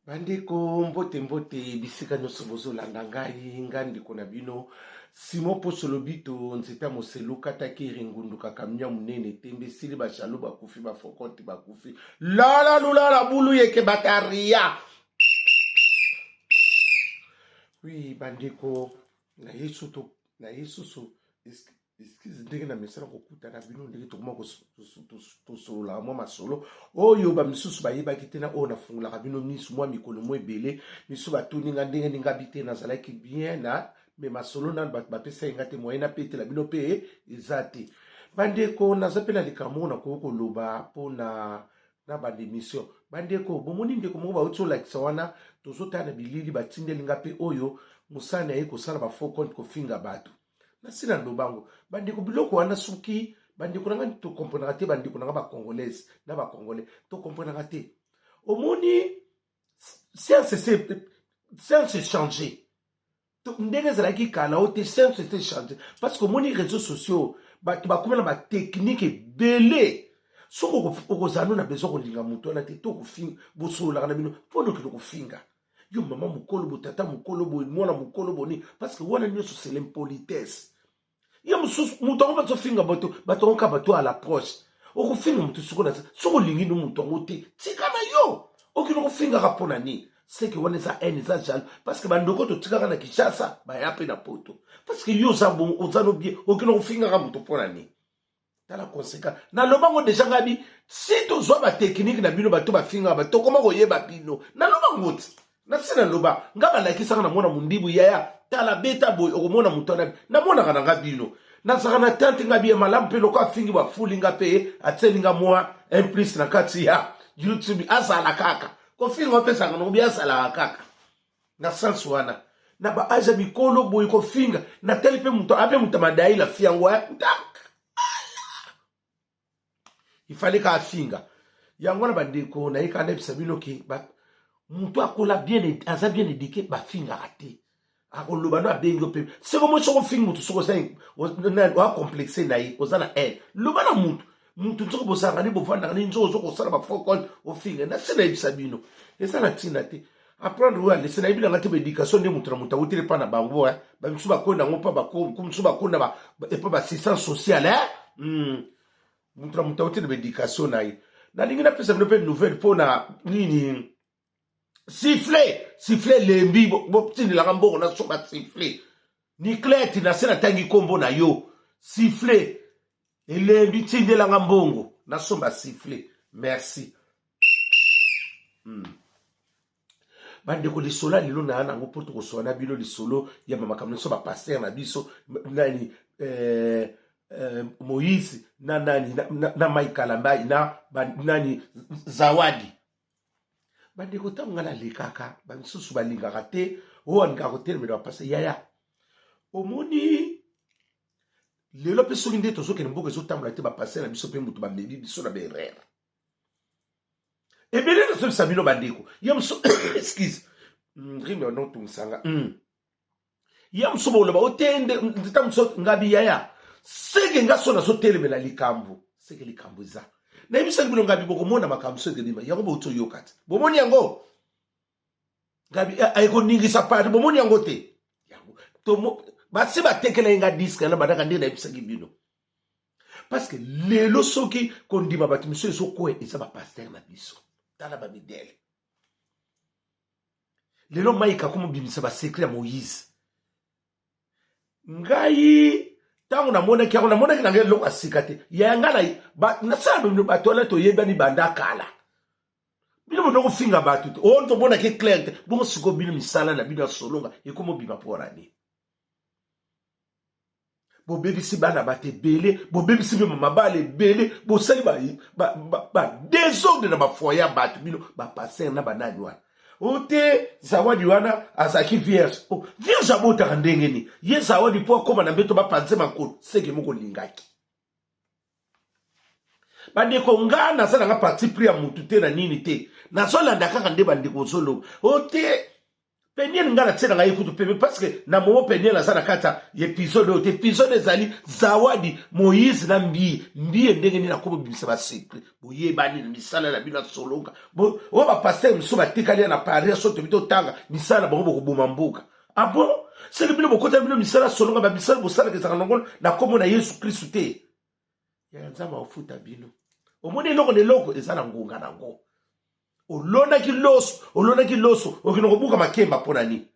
Bandeko, mbote mbote bisika nyonso bozolanda ngai, ngai ndeko na bino Simon Poso Lobito, nzete ya moselu kataki ringundu kakamia monene tembe esili ba jaloux bakufi ba fokote bakufi lala lulala bulu yeke bataria. Oui, bandeko na yesu to na yesusu Excuse ndenge na mesana kokutana bino ndenge tokoma tosololaka mwa masolo oyo bamisusu bayebaki te na oyo nafungolaka bino misu mwa mikolo mwa ebele misu batuni nga ndenge ninga bi te nazalaki bien na me masolo nanu bato bapesaki nga te moyen napetela bino mpe eza te bandeko naza mpe na likambo oyo nakoki koloba mpo na na banda emission bandeko bomoni ndeko moko bauti olakisa wana tozotala na bilili batindeli nga mpe oyo mosala na ye kosala ba faux compte kofinga bato nasi na lobango bandeko biloko wana soki bandeko na ngai tokomprenaka te bandeko na ngai bacongolaise na bacongolais tokomprenaka te omoni science science change ndenge ezalaki kala o te science ese change parce que omoni réseaux sociaux bato bakoma na batechnique ebele soki okozala no na besoin kolinga moto wana te to kofinga bosololaka na bino mpo nokende kofinga yo mama mokolo bo tata mokolo boye mwana mokolo boni parce que wana nyonso c'est l'impolitesse ye mosusu moto yango bazofinga bato bato yango kaka bato à l'approche okofinga moto soko na soki olingi no moto yango te tika na yo okende kofingaka mpo na nini seke wana eza haine eza jaloux parce que bandoko totikaka na kinshasa baya mpe na poto parce que yo oza bongo oza no bien okende kofingaka moto mpo na nini tala conséquence naloba ngo deja ngai bi si tozwa batechnike na bino bato bafingaka bato tokoma koyeba bino naloba ngo ti nasi naloba nga balakisaka na mwana mondibu yaya tala beta boye okomona moto wana namonaka na nga bino nazalaka na tante nga biye malamu mpe loko afingi bafuli nga mpe atieli nga mwa un plus na kati ya youtube azala kaka kofinga opesaka nango bi azalaka kaka na sens wana na ba age ya mikolo boye kofinga natali mpe moto ape moto ya madaila fi yango eh, ifale ka afinga yango wana bandeko naye kaka nayebisa bino ke moto akola bien aza bien éduqué bafingaka te akoloba no abengi yo mpe seko moi soko ofingi moto soko oza complexe na ye oza na haine loba na moto moto nzoko bozalaka nde bovandaka nde nzoko ozo kosala bafokol ofinga na se nayebisa bino eza na ntina te apprendre oyo alese nayebi nanga te baéducation nde moto na moto awuteli epa na bango eh. bamisusu bakonda yango mpa bamosusu bakonda epa baassistance sociale eh? Hmm. Moto na moto awuteli na baéducation na ye nalingi napesa bino mpe nouvelle mpo na nini siffle siffle elembi botindelaka mbongo nasomba siffle niclete na se natangi nkombo na yo siffle elembi tindelanga mbongo nasomba siffle merci Bandeko lisolo ya lelo na yango mpo tokosola na bino lisolo ya makambo nyonso bapaster na biso nani eh, eh, Moïse na nani na, na, na Mike Kalambay na ba, nani Zawadi bandeko ntango ngai nalekaka bamisusu balingaka te oyo alingaka kotelemela bapase yaya omoni lelo mpe soki nde tozokende mboka ezotambola te bapase na biso mpe moto bamemi biso na baerreur ebele nazobisa bino bandeko ye mosu excuse rime notungisanga Ye mosusu boloba otende nzeta mosusu ngabi yaya seke nga so nazotelemela likambo seke likambo eza nayebisaki bino ngabi bokomona makambo so ekebima yango bouti oyoka te bomoni yango ngabi eh, ekoningisa pari bomoni yango te yango basi batekela ye nga diske na bandaka nde nayebisaki bino parce que lelo soki kondima bato misusu ezokwea eza bapaster na biso tala bamidele lelo mike akomobimisa basekre ya moïse ngai ntango namonaki yango namonaki na ngai eloko ya sika te ya ngai nasala bato wana toyebani banda kala bino bondo kofinga bato te oyo tomonaki claire te bongo sikoyo bino misala na bino ya solonga ekomobima mpo na nini Bobebisi bana bato ebele, bobebisi mpe mabala ebele, bosali ba, ba, ba, ba desordre na bafoyer ya bato bino bapaster na banani wana. O te Zawadi wana azalaki vierge. Oh, vierge abotaka ndenge nini? Ye Zawadi mpo akoma na mbeto bapanze makolo, seke moko olingaki. Bandeko nga naza nanga parti pris ya mutu te na nini te. Nazolanda kaka nde bandeko ozoloba. O te. Peniel nga na tie na ngai kutu pembe parce que na momo Peniel aza na kati ya episode oyo te. Episode ezali Zawadi, Moïse na Mbiye. Mbiye ndenge nini akomi bimisa ba secret? Boyebani na misala na bino ya solonga. Bo oyo ba pasteur misusu batikali na Paris so tobi totanga misala na bango bokoboma mboka. Ah bon? Seke bino bokota bino misala solonga ba misala bosalaka ezalaka nango na kombo na Yesu Kristu te. Ya Nzambe akofuta bino. Omoni eloko na eloko eza na ngonga nango. Olonaki loso, olonaki loso, okende kobuka makemba mpo na nini?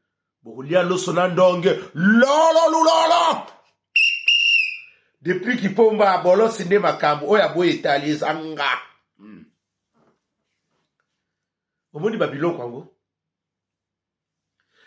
Bokolia loso na ndonge lolo lulolo. Depuis kipomba bolosi nde makambo oyo aboyi etali eza nga. Omoni ba biloko yango?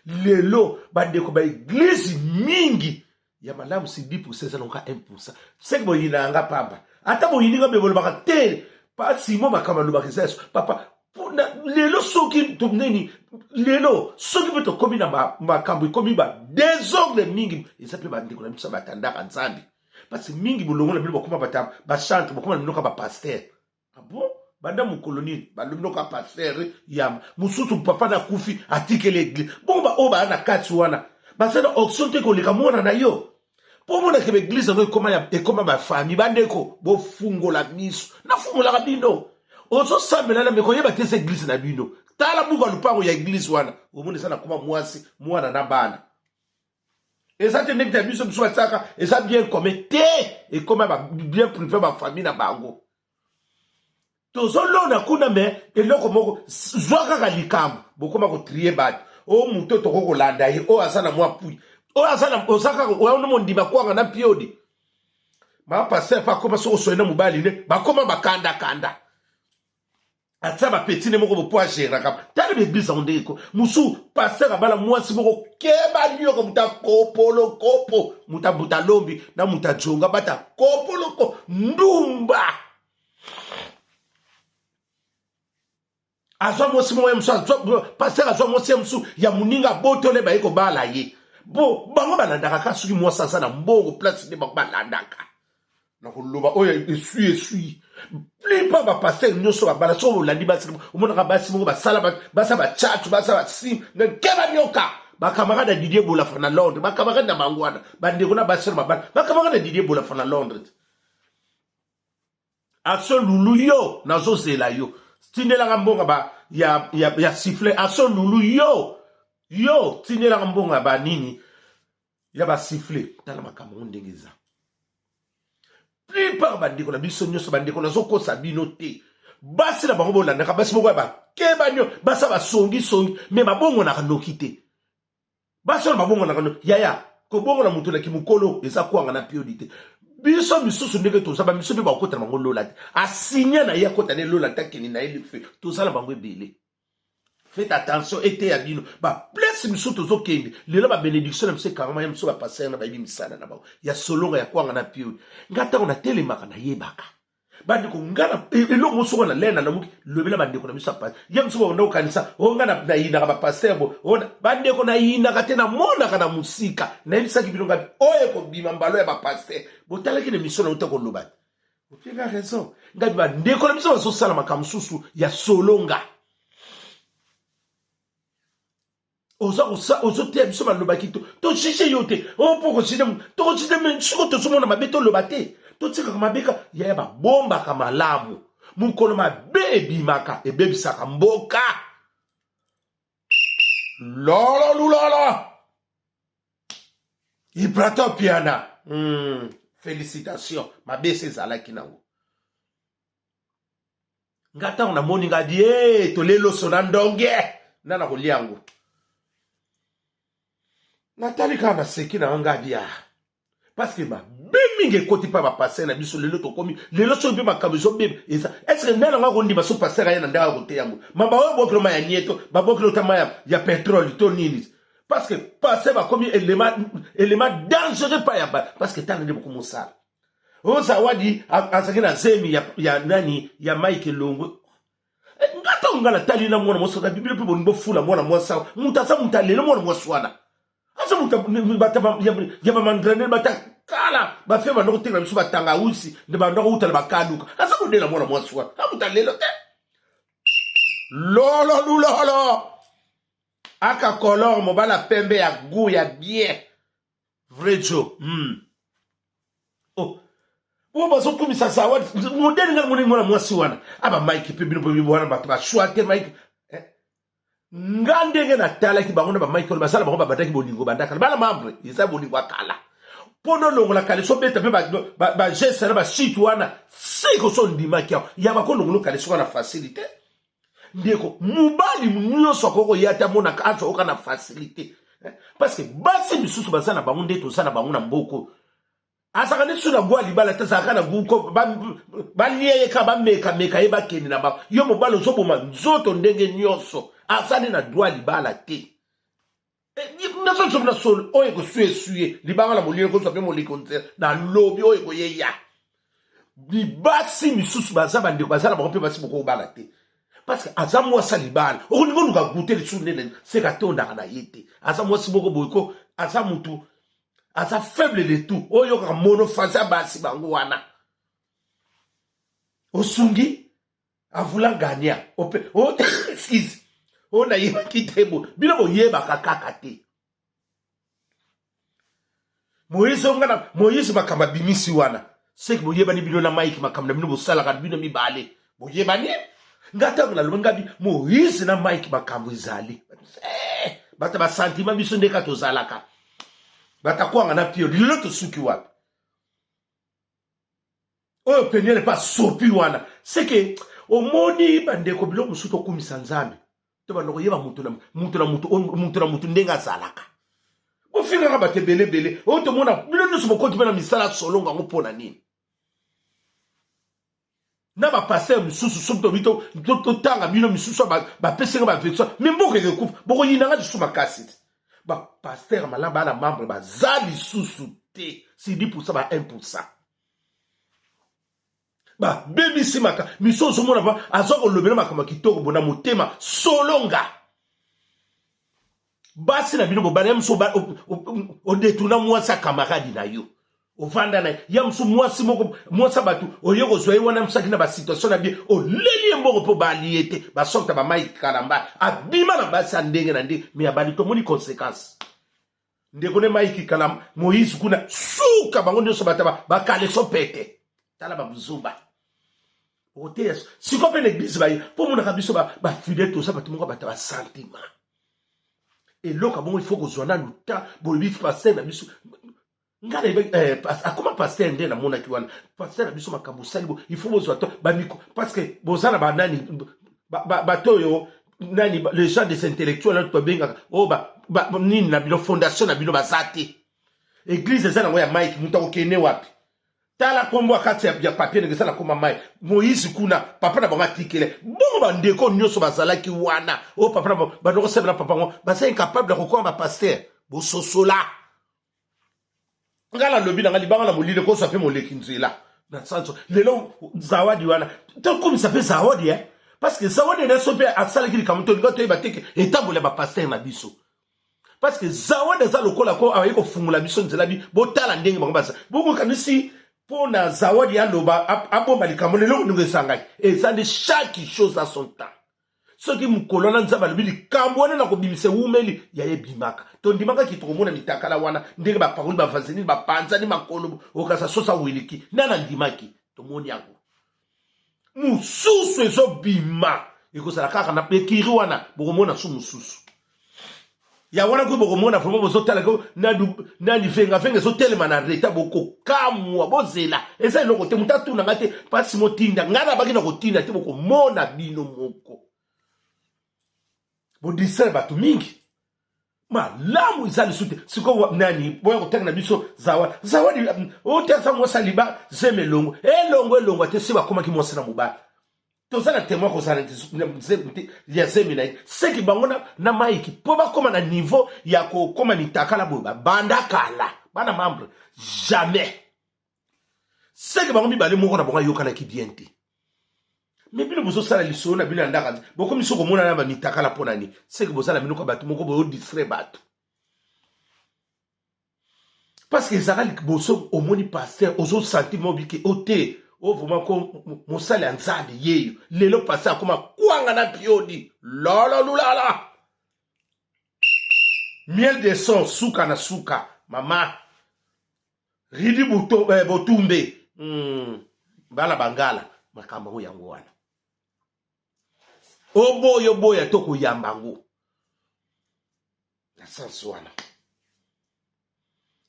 Lelo bandeko ba eglise mingi ya malamu si 10% eza nango 1%. Seke boyina yanga pamba. Ata boyini nga bolobaka te. Pa Simon makambo alobaka eza yaso. Papa pona lelo soki to nini lelo soki mpe tokomi na makambo ekomi ba desordre mingi eza mpe bandeko na biso batandaka Nzambe. Parce mingi bolongo na bino bakoma bata ba chantre bakoma na bino ka ba pasteur. Ah bon? Banda mokolo nini balobi noka pasteur yamba mosusu papa na kufi atikeli eglise bongo ba oyo baya na kati wana baza na option te koleka mwana na yo mpo omonake ba eglise yango ekoma ekoma ba famille bandeko bofungola miso nafungolaka bino ozosambela na meko oyeba te eza eglise na bino tala buka lupango ya eglise wana omona eza na koma mwasi mwana na bana eza te ndenge ya biso biso batiaka eza bien commun te ekoma ba bien privé ba famille na bango tozolona kuna me eloko moko zwa kaka likambo bokoma kotrie bato oyo moto tokoki kolanda ye oyo aza na mwa pui oyo aza na oza kaka oyo mondima kwanga na mpiodi ma pasteur mpe akoma soki osoyi na mobali nde bakoma bakandakanda atia bapeti ne moko bopo ageraka tala baeglise yango ndenge ko mosusu paster abala mwasi moko keba nioka moto akopolo kopo moto abuta lombi na moto ajonga bata kopoloko ndumba azwa mwasi moko ya mosusu paster azwa mwasi ya mosusu ya moninga abotole baye kobala ye bo bango balandaka kaka soki mwasi aza na mbongo place nde bango balandaka nakoloba oyo esui esui plupart bapaster nyonso babala soki olandi basi omonaka basi moko basala basa bachatu basa basim nkeba nyoka bakamarade ya didier bolafa na londres bakamarade na bango wana bandeko na basi na babala bakamarade ya didier bolafa na londres aso lulu yo nazozela yo tindelaka mbongo ba ya, ya, ya siffle aso lulu yo yo tindelaka mbongo ya banini ya ba siffle tala makambo ngo ndenge eza plupart bandeko na biso nyonso bandeko nazokosa bino te basi na bango bolandaka basi moko ya bakeba nyo basi ya basongisongi me babongonaka noki te basi wana babongonaka noki yaya kobongola moto na kimokolo eza kwanga na piodi te biso misusu ndenge toza bamisu mpe bakota na bango lola te asinya na ye akota ne lola te akende na ye life toza na bango ebele Faites attention eteya bino ba place misusu tozokende lelo ba benediction na biso ekangama ya biso ba pasteur na bayebi misala na bango ya solonga ya kwanga na pioli nga ntango natelemaka nayebaka bandeko nga na e, eloko mosusu wana lena nalamuki lobela bandeko na biso ya pasi ye mosusu babanda kokanisa o nga nayinaka bapaster bo bandeko nayinaka te namonaka na mosika nayebisaki bino ngabi oyo ekobima mbalo ya bapaster botalaki na emission na uta koloba te openga raison ngabi bandeko na biso bazosala makambo mosusu ya solonga ozoteya biso maloba kito tojuge yo te o mpo kojuge tokojuge me soko tozomona mabe toloba te totikaka mabe ka yaya babombaka malamu mokolo mabe ebimaka ebebisaka mboka lolo lulolo Ibrator Piana felicitation mabe esi ezalaki nango nga ntango namoni nga di e tole loso na ndonge nga na kolia yango natali kaka naseki na nga di ah parce que mabe mingi ekoti mpa bapaster na biso lelo tokomi lelo soki mpe makambo ezobeba eza estce nde nanga kondima so paster aye na ndenge akoteya yango ma baoyo bokilo ma ya nieto babokilo ta ma ya petrole to nini parce que pasteur bakomi élément élément dangereux pa ya ba parce que tala nde bokomosala oyo zawadi azalaki na zemi ya, ya nani ya mike elongwe eh, nga ntango nga natali na mwana mwasi na biblia mpe bolingi bofula mwana mwasi awa moto aza moto alelo mwana mwasi wana aza moto ya bamandranel bata kala bafe banda kotekela biso batangausi nde banda kouta na bakaluka aza modela mwana mwasi wana a moto alelo te lolo lulolo. Aka color mobala pembe ya gout ya bien. Vrai Joe. Oh. Oyo bazokumisa zawadi modele ngai namoni mwana mwasi wana aba ah, mike mpe bino mpe wana bato bashwa te mike eh? Nga ndenge natalaki bango na bamike wana basala bango babandaki bolingo bandakala bana membre eza bolingo ya kala mpo nolongola kaleso obeta mpe bageste na bashite wana siko so ondimaki awa ya bakolongola kaleso wana facilité. Ndeko mobali nyonso akoki koya te amonaka azwa oka na facilité, eh? Parce que basi misusu baza na bango nde toza na bango na mboko azalaka nde so na gwa libala te, azalaka na guko balia ye kaka bamekameka ye bakende na bango. Yo mobali ozoboma nzoto ndenge nyonso, aza nde na droit libala te. Nazozonga na solo oyo ekosue esue libanga na molili ekozwa mpe moliko nzela na lobi oyo ekoyeya. Basi misusu baza bandeko baza na bango mpe basi bokobala te parce que aza mwasi ya libala, okolingi oluka gute lisusu nde seka atondaka na ye te. Aza mwasi moko boye ko aza mutu aza faible de tout oyo oyokaka monophase ya basi bango wana osungi avula gagna ope o excuse oyo nayebaki te bo bino boyebaka kaka te. Moïse onga na Moïse makambo abimisi wana seki boyebani bino na Mike makambo na bino bosalaka bino mibale boyebani. Nga ntango nalobi ngabi Moïse na Mike makambo ezali eh, bato basantima biso nde kaka tozalaka batakwanga na pio lelo tosuki wapi oyo peniele mpe asopi wana seke omoni bandeko biloko mosusu tokumisa Nzambe to banda koyeba moto na moto na moto moto na moto ndenge azalaka. Bofingaka bato ebele ebele oyo tomona bino nyonso bokoti mpe na misala solongo yango mpo na nini na bapaster misusu soki tobi totanga bino misusu bapesinga baversion me mboka ekekufa bokoyinanga lisusu makasi te. Bapaster malamu bana membre baza lisusu te si 10 ba 1 babebisi maka miso ozomona va aza kolobela makambo ya kitoko bona motema solonga. Basi na bino bobala ya mosu odetourna mwasi ya camarade na yo ovanda na ye ya mosu mwasi moko mwasi ya bato oye kozwa ye wana mosaki na basituation na bie oleli ye mbongo mpo bali ye te basorte bamai kalamba abima na basi ya ndenge na ndenge me abali tomoni conséquence ndeko ne Mike kala Moïse kuna suka bango nyonso bata bakaleso pete tala babuzuba oteya sikoyo mpe na eglise baye mpo omonaka biso bafidele toza bato moko bata basentiment eloko bongo il faut kozwa nanu ta bolobi pasteur na biso nga nayebi eh, akoma pasteur nde namonaki wana pasteur na biso makambo osali bo il faut bozwa to bamiko parce que boza na banani bato oyo nani les gens des intellectuels nani tobengaka oyo nini na bino fondation na bino baza te. Eglise eza nango ya Mike moto akokende wapi tala nkombo ya kati ya papier ndenge eza na koma Mike Moïse kuna papa na bango atikele bongo bandeko nyonso bazalaki wana oyo papa na bango bandeko osepela papa yango baza incapable ya kokoma bapasteur bososola. Nga nalobi na nga libanga na molili ekozwa mpe moleki nzela na sanso lelo zawadi wana tokomisa mpe zawadi eh? Parce que zawadi na so mpe asalaki likambo tolinga toyeba teke etamboli ya bapaster na biso parce que zawadi aza lokola ko aye kofungola biso nzela bi botala ndenge bango baza bokokanisi mpo na zawadi aloba abomba likambo lelo ndenge esangaki eza nde chaque chose à son temps. Soki mokolo wana Nzambe alobi likambo wana na kobimisa ewumeli ya ebimaka tondimaka ki tokomona mitakala wana ndenge bapakoli bavaseline bapanzani makolo okasa sosa wiliki nani andimaki tomoni yango mosusu ezobima ekozala kaka na ekiri wana bokomona su mosusu ya wana kuyi bokomona vraimen bozotala nani vengavenga ezotelema na reta bokokamwa bozela eza eloko te moto atuna ngai te mpasi motinda ngai nabaki na kotinda te bokomona bino moko bodistraire bato mingi malamu eza lisusu te sikoyo nani boya kotanga na biso zawadi zawadi otiasa mwasi aliba zeme elongo elongo elongo te si bakomaki mwasi na mobali toza na témoin kozala ya zemi na ye seki bango na, na Mike mpo bakóma na niveau ya kokóma mitakala boye babanda kala bana membre jamais seki bango mibale moko na bango ayokanaki bien te me bino bozosala lisolo na bino ya ndaka bokomi so komona na bamitakala mpo na nini seki boza na bino ka bato moko boyo distrait bato parce que ezalaka liboso omoni pasteur ozosanti mobike o te o vraiment ko mosali ya Nzambe yeyo lelo pasteur akoma kwanga na piodi lolo lulala. Miel de son suka na suka mama Ridi Buto, eh, Botumbe bana bangala makambo yango yango wana oboya oboya to koyamba yango na sens wana.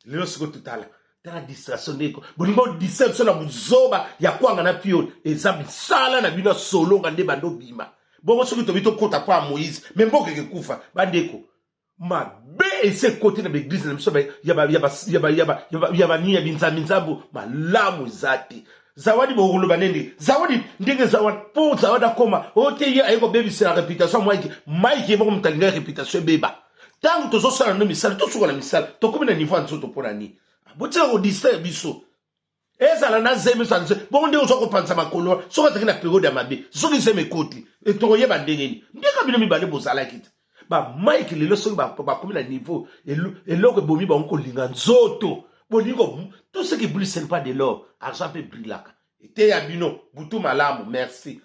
Lelo sikoyo totala tala distraction ndeko, bolingi bodistraire biso na buzoba ya kwanga na pioli. Eza misala na bino ya solonga nde bando bima bongo. Soki tobi tokota mpo ya Moïse, me mboka ekekufa. Bandeko, mabe esi ekoti na baeglise na biso ya banini ya binzambi-nzambo. Malamu eza te. Zawadi, bokoloba nde Zawadi ndenge eza wana, mpo Zawadi akoma oyo te, ye aye kobebisela réputation ya Mike. Mike ye moko moto alingai réputation ebeba. Ntango tozosala no misala, tosuka na misala, tokomi na niveau ya nzoto. Mpo na nini botika kodistraire biso? Ezala na zemi, ezala bongo ndenge oza kopanza makolo. Soki azalaki na periode ya mabe, soki zemi ekoti, tokoyeba ndenge nini? Ndenge bino mibale bozalaki te. Bamike lelo soki bakomi na niveau, eloko ebomi bango kolinga nzoto. Bolingo, tout ce qui brille, ce n'est pas de l'or. Argent mpe brillaka. Eteya bino. Butu malamu, merci.